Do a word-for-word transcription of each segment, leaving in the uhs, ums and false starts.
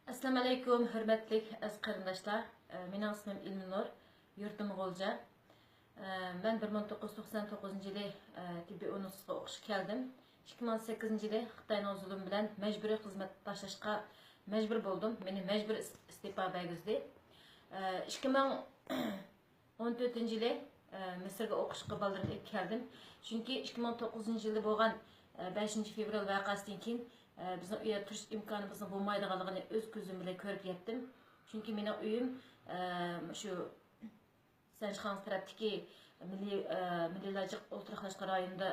ئەسسالامۇئەلەيكۇم، ھۆرمەتلىك ئەزىز قېرىنداشلار. ئە، مېنىڭ ئىسمىم ئىلمىنۇر، يۇرتۇم غۇلجا. ئە، مەن بىر مىڭ توققۇز يۈز توقسان توققۇزىنچى يىلى، ئە، تېببىي ئۇنىۋېرسىتېتقا ئوقۇشقا كەلدىم. ئىككى مىڭ سەككىزىنچى يىلى خىتاينىڭ زۇلۇمى بىلەن مەجبۇرىي خىزمەت تاشلاشقا مەجبۇر بولدۇم. مېنى مەجبۇرىي ئىس-، ئىستېپا بەرگۈزدى. ئە، ئىككى مىڭ ئون تۆتىنچى يىلى، ئە، مىسىرغا ئوقۇشقا بالىلىرىمنى ئېلىپ كەلدىم. چۈنكى ئىككى مىڭ توققۇزىنچى يىلى بولغان، ئە، بەشىنچى فېۋرال ۋەقەسىدىن كېيىن، ئە، بىزنىڭ ئۇ يەردە تۇرۇش ئىمكانىمىزنىڭ بولمايدىغانلىقىنى ئۆز كۆزۈم بىلەن كۆرۈپ يەتتىم. چۈنكى مېنىڭ ئۆيۈم، ئە، شۇ سەنشىخاڭ تەرەپتىكى مىللىي، ئە، مىللىيلارچە ئولتۇراقلاشقان رايوندا،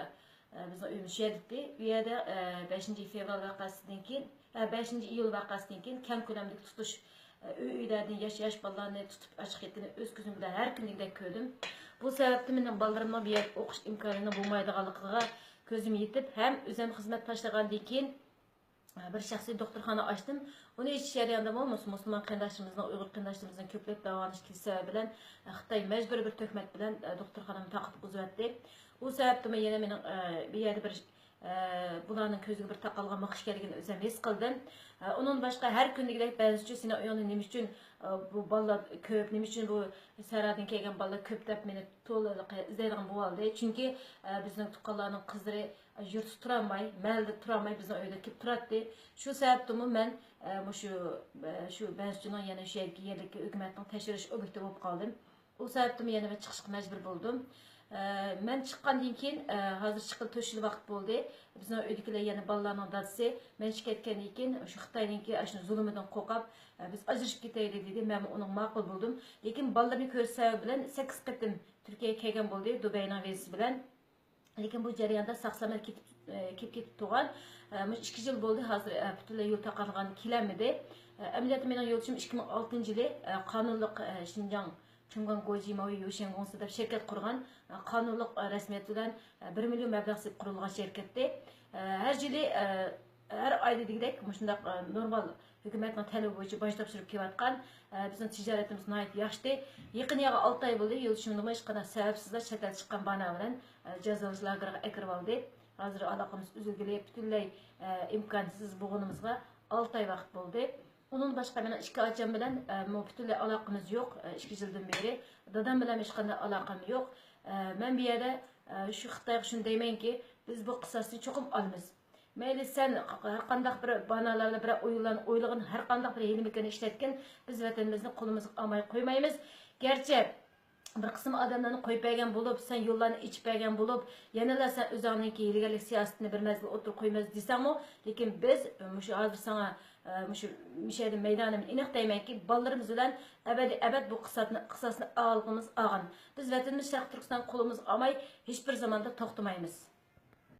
ئە، بىزنىڭ ئۆيىمىز شۇ يەردە ئىدى. ئۇ يەردە، ئە، بەشىنچى فېۋرال ۋەقەسىدىن كېيىن، ئە، بەشىنچى ئىيۇل ۋەقەسىدىن كېيىن كەڭ كۆلەمدىكى تۇتۇش، ئە، ئۆي-ئۆيلەردىن ياش، ياش بالىلارنى تۇتۇپ ئاچىقىپ كەتكىنىنى ئۆز كۆزۈم بىلەن ھەر كۈندىكىدەك كۆردۈم. بۇ سەۋەبتىن مېنىڭ بالىلىرىمنىڭ بۇ يەردە ئوقۇش ئىمكانىنىڭ بولمايدىغانلىقىغا كۆزۈم يېتىپ، ھەم ئۆزۈم خىزمەت تاشلىغاندىن كېيىن، بىر شەخسىي دوختۇرخانا ئاچتىم. ئۇنى ئېچىش جەريانىدىمۇ مۇس-، مۇسۇلمان قېرىنداشلىرىمىزنىڭ، ئۇيغۇر قېرىنداشلىرىمىزنىڭ كۆپلەپ داۋالىنىش سەۋەبى بىلەن، خىتاي مەجبۇرىي بىر تۆھمەت بىلەن، دوختۇرخانامنى تاقىپ قويۇۋەتتى. ئۇ سەۋەبتىنمۇ يەنە مېنىڭ، بۇ يەردە بىر، بۇلارنىڭ كۆزىگە بىر تاقالغان مۇخ ئىكەنلىكىنى ئۆزۈم ھېس قىلدىم. ئۇنىڭدىن باشقا ھەر كۈندىكىدەك بەزىچە سېنىڭ ئۇيۇڭدا نېمە ئۈچۈن، بۇ بالىلار كۆپ، نېمە ئۈچۈن بۇ سەھرادىن كەلگەن بالىلار كۆپ دەپ مېنى تولا ئىزدەيدىغان بولۇۋالدى. چۈنكى، بىزنىڭ تۇغقانلارنىڭ قىزلىرى يۇرتتا تۇرالماي، مەھەللىدە تۇرالماي بىزنىڭ ئۆيدە كېلىپ تۇراتتى. شۇ سەۋەبتىنمۇ مەن، ئە، مۇشۇ، ئە، شۇ بەنزىچىنىڭ يەنە شۇ يەرگە يەرلىك ھۆكۈمەتنىڭ تەكشۈرۈش ئوبيېكتى بولۇپ قالدىم. ئۇ سەۋەبتىنمۇ يەنە مەن چىقىشقا مەجبۇر بولدۇم. ئە، مەن چىققاندىن كېيىن، ئە، ھازىر چىققىلى تۆت يىل ۋاقىت بولدى. بىزنىڭ ئۆيدىكىلەر يەنە بالىلارنىڭ دادىسى مەن چىقىپ كەتكەندىن كېيىن شۇ خىتاينىڭكى ئاشۇ زۇلۇمىدىن قورقۇپ، ئە، بىز ئاجرىشىپ كېتەيلى دېدى. مەنمۇ ئۇنىڭغا ماقۇل بولدۇم. لېكىن بالىلىرىمنى كۆرۈش سەۋەبى بىلەن سەككىز قېتىم تۈركىيەگە كەلگەن بولدى دۇبەينىڭ ۋىزىسى بىلەن. لېكىن بۇ جەرياندا ساق-سالامەت كېتىپ، ئە، كېلىپ كېتىپ تۇرغان، ئە، مۇشۇ ئىككى يىل بولدى ھازىر، ئە، پۈتۈنلەي يول تاقالغان كېلەلمىدى. ئە، ئەمەلىيەتتە مېنىڭ يولدىشىم ئىككى مىڭ ئالتىنچى يىلى، ئە، قانۇنلۇق، ئە، شىنجاڭ چۇڭگاڭ گوجى ماۋۇ يۇشەن گۇڭسى دەپ شىركەت قۇرغان، ئە، قانۇنلۇق، ئە، رەسمىيەت بىلەن، ئە، بىر مىليون مەبلەغ سېلىپ قۇرۇلغان شىركەتتى. ئە، ھەر يىلى، ئە، ھەر ئايدا دېگۈدەك مۇشۇنداق، ئە، نورمال ھۆكۈمەتنىڭ تەلىپى بويىچە باج تاپشۇرۇپ كېلىۋاتقان. ئە، بىزنىڭ تىجارىتىمىز ناھايىتى ياخشى. يېقىن ياغا ئالتە ئاي بولدى، يولدىشىمنىمۇ ھېچقانداق سەۋەبسىزلا چەت ئەل چىققان بانا بىلەن، ئە، جازالاش لاگېرىغا ئەكىرىۋالدى. ھازىر ئالاقىمىز ئۈزۈلگىلى پۈتۈنلەي، ئە، ئىمكانسىز بولغىنىمىزغا ئالتە ئاي ۋاقىت بولدى. ئۇنىڭدىن باشقا مېنىڭ ئىككى ئاچام بىلەن، ئە، مۇ-، پۈتۈنلەي ئالاقىمىز يوق. ئە، ئىككى يىلدىن بېرى دادام بىلەن ھېچقانداق ئالاقەم يوق. ئە، مەن بۇ يەردە، ئە، شۇ خىتايغا شۇنى دەيمەنكى، بىز بۇ قىساسنى چوقۇم ئالىمىز. مەيلى سەن ھەرقانداق بىر بانالارنى، بىر ئويۇنلارنى ئويلىغىن، ھەرقانداق بىر ھىيلە-مىكىرنى ئىشلەتكىن، بىز ۋەتىنىمىزنى قولىمىزغا ئالماي قويمايمىز. گەرچە بىر قىسىم ئادەملەرنى قويۇپ بەرگەن بولۇپ، سەن يوللارنى ئېچىپ بەرگەن بولۇپ، يەنىلا سەن ئۆزۈڭنىڭكى ھىيلىگەرلىك سىياسىتىنى بىر مەزگىل ئوتتۇرىغا قويىمىز دېسەڭمۇ، لېكىن بىز مۇشۇ ھازىر ساڭا، ئە، مۇشۇ، مۇشۇ يەردە مەيدانىمنى ئېنىق دەيمەنكى، بالىلىرىمىز بىلەن ئەبەدىي ئەبەد بۇ قىساسنى، قىساسنى ئالغىنىمىز ئالغان. بىز ۋەتىنىمىز شەرقىي تۈركىستاننى قولىمىزغا ئالماي ھېچبىر زاماندا توختىمايمىز.